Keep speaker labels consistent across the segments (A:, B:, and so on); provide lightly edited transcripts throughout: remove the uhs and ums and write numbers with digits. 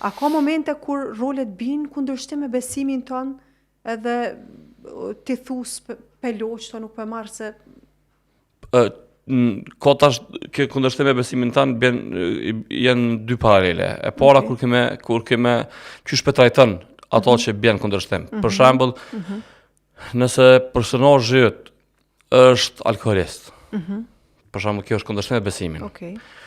A: A ka momente kur rolet binë kundërshtim me besimin tonë edhe ti thu s'pe lo qëto nuk pe marr se...
B: Ka tash kjo kundërshtim me besimin tanë bjen janë dy paralele. E para okay. kur keme kur keme qysh pe trajton ato mm -hmm. që bjen kundërshtim. Mm -hmm. Për mhm. shembull, mm -hmm. nëse personazhi yt është alkoholist. Mm -hmm. Për shembull, kjo është kundërshtim me besimin.
A: Okej. Okay.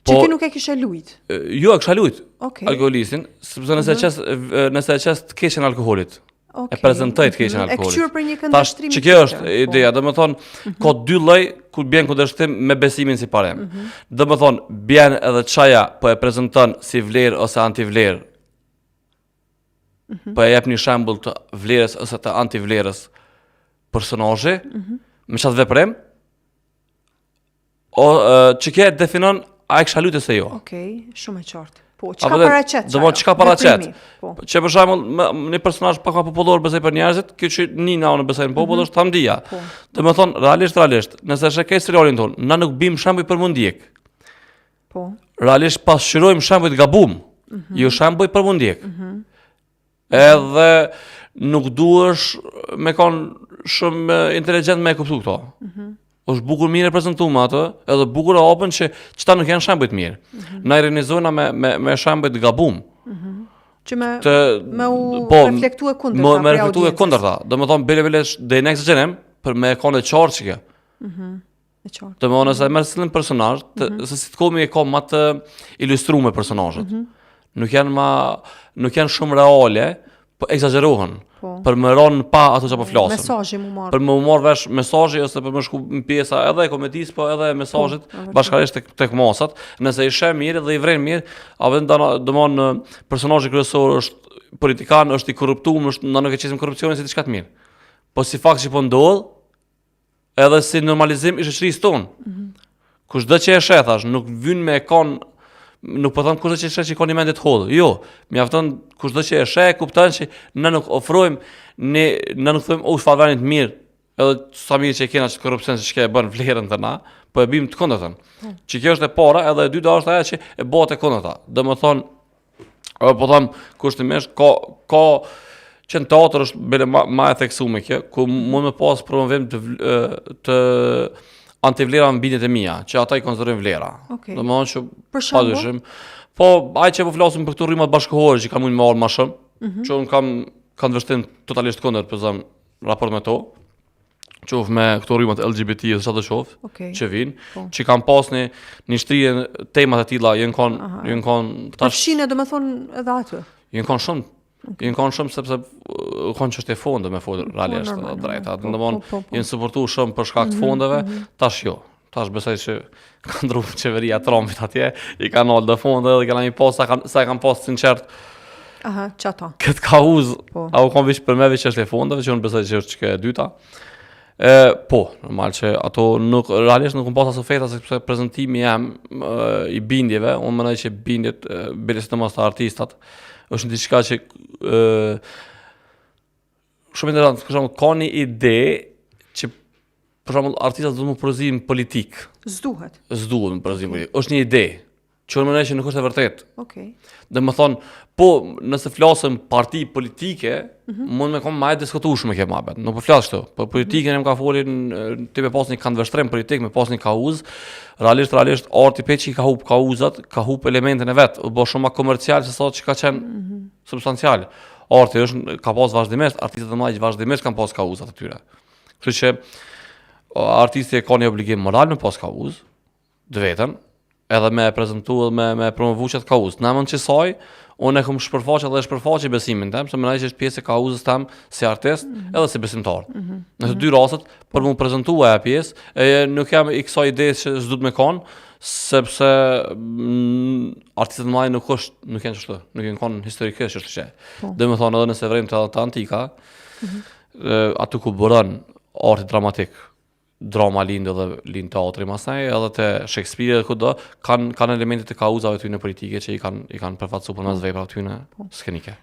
A: Po, që ti nuk e kishe lujt?
B: Jo, e kisha lujt. Okay. Alkoholistin, sepse nëse mm -hmm. qes nëse e qes të keqen alkoholit. Okay. E prezantoj të keqen mhm. alkoholit.
A: E kqyr për një këndvështrim.
B: Tash, që kjo është po. ideja, domethënë mm -hmm. ka dy lloj kur bjen kundërshtim me besimin si parim. Mm -hmm. Domethënë bjen edhe çaja po e prezanton si vlerë ose antivlerë. Mm -hmm. Po e jep një shembull të vlerës ose të antivlerës personazhi mm -hmm. me çat veprim O, që kjo e definon, a e kisha lujt ose
A: jo. Okej, okay, shumë e qartë. Po, çka paraqet?
B: Do të çka paraqet? Po. Që për shembull, një personazh pak më popullor besoj për njerëzit, kjo që një na unë besoj në popull mm -hmm. është Hamdia. Po. Domethënë, realisht realisht, nëse e sheh serialin tonë, na nuk bim shembuj për m'u ndjek.
A: Po.
B: Realisht pasqyrojmë shembuj të gabum. Mm -hmm. Jo shembuj për m'u ndjek. Mm -hmm. Edhe nuk duhesh me kon shumë inteligjent me e kuptu këto. Mm -hmm. është bukur mirë e prezentu me atë, edhe bukur e hapën që qëta nuk janë shembuj të mirë. Mm -hmm. Na ironizojna me, me, me shembuj të gabum.
A: Mm -hmm. Që me, të, me u po, reflektu e kundërta.
B: Me, me reflektu e kundërta. Domethonë, bile bile dhe në ekzagjerim, për me konë e qartë që kjo.
A: Mm -hmm. E qartë.
B: Domethonë, nëse e merr cilin personazh, të, mm -hmm. se sitcomi e ka ma të ilustrume personazhet. Mm -hmm. Nuk janë ma, nuk janë shumë reale, po ekzagjerohen.
A: Po.
B: Për me ra në pah ato që po flasin.
A: Mesazhi m'u
B: marrë. Për me u marrë vesh mesazhi ose për me shku në pjesa edhe e komedisë, po edhe e mesazhit po, bashkarisht tek tek masat, nëse i sheh mirë dhe i vren mirë, a vjen domthon personazhi kryesor është politikan, është i korruptuar, është na nuk e qesim korrupsionin si diçka të mirë. Po si fakt që po ndodh, edhe si normalizim i shoqërisë tonë. Mm -hmm. Kushdo që e sheh thash, nuk vyn me e kon nuk po them kushdo që e sheh që ka një mendje të hollë. Jo, mjafton kushdo që e sheh kupton që ne nuk ofrojmë ne ne nuk thojmë o çfarë veni të mirë, edhe sa mirë që e kena që korrupsion që e bën vlerën të na, po e bim të kundërtën. Po. Që kjo është e para, edhe e dyta është ajo që e bëhet e kundërta. Domethënë Edhe po them kushtimisht ka ka që në teatr është bile ma, ma e theksuar kjo, ku mund me pas promovim të të antivlera në bindjet e mia, që ata i konsiderojnë vlera.
A: Okay.
B: Domethënë që
A: për shembull,
B: po ai që po flasim për këto rrymat bashkëkohore që kanë mund me ardhë më shumë, mm -hmm. që un kam kam vështrim totalisht kundër, po them raport me to qoftë me këto rrymat LGBT ose çfarë do qoftë,
A: okay.
B: që vijnë, po. që kanë pas një një shtrirje temat e tilla, janë kon, janë kon
A: tash. Përfshinë domethënë edhe aty.
B: Janë kon shumë Okay. Janë kon shumë sepse u kon çështje fonde me fol po, realisht edhe drejta. Po, Domthon po, po, po. janë suportu shumë për shkak të mhm, fondeve, mm -hmm. tash jo. Tash besoj që ka ndru qeveria Trumpit atje, i kanë nalë dhe fonde dhe kanë i pas sa kanë sa e kanë pas sinqert.
A: Aha, çato.
B: Këtë kauzë, po. a u kon veç për me veç çështje fondeve, që unë besoj që është që e dyta. E, po, normal që ato nuk, realisht nuk më pas as oferta, sepse prezentimi jem e, i bindjeve, unë mendoj që bindjet, e, bile sidomos të artistat, është një diçka që e, shumë interesant, për shembull, ka një ide që për shembull artistat duhet me u përzi në politikë.
A: S'duhet.
B: S'duhet me u përzi në politikë. Është një ide që unë mendoj që nuk është e vërtetë.
A: Okej.
B: Okay. Domethënë, po nëse flasim parti politike, mm -hmm. mund me konë ma e diskutueshme kjo muhabet. Nuk po flas kështu. Po politikën jam ka folin ti me pas një këndvështrim politik, me pas një kauzë, realisht realisht arti pe që i ka hup kauzat, ka hup elementin e vet, u bë shumë ma komercial se sa që ka qenë mm -hmm. substancial. Arti është ka pas vazhdimisht, artistët e mëdhenj vazhdimisht kanë pas kauzat e tyre. Kështu që artisti e ka një obligim moral me pas kauzë, të vetën, edhe me e prezentu edhe me, me promovu qat kauzë. Në emën qësaj, unë e kom shpërfaqë edhe shpërfaqi besimin tem, se mendoj që është pjesë e kauzës tem si artist mm -hmm. edhe si besimtar. Mm -hmm. Në të dy rastet, për m'u prezentu ajo pjesë, e nuk jam i kësaj ide që s'duhet me kon, sepse mm, artistët më nuk është, nuk janë kështu, nuk janë kon historikisht kështu që. Po. Domethonë edhe nëse vrejmë te, te antika, mm -hmm. aty ku buron arti dramatik, drama lind edhe lind teatri masnej, edhe te Shakespeare edhe kudo, kanë kanë elemente të kauzave tyne politike që i kanë i kanë përfaqësuar përmes veprave tyne po. skenike.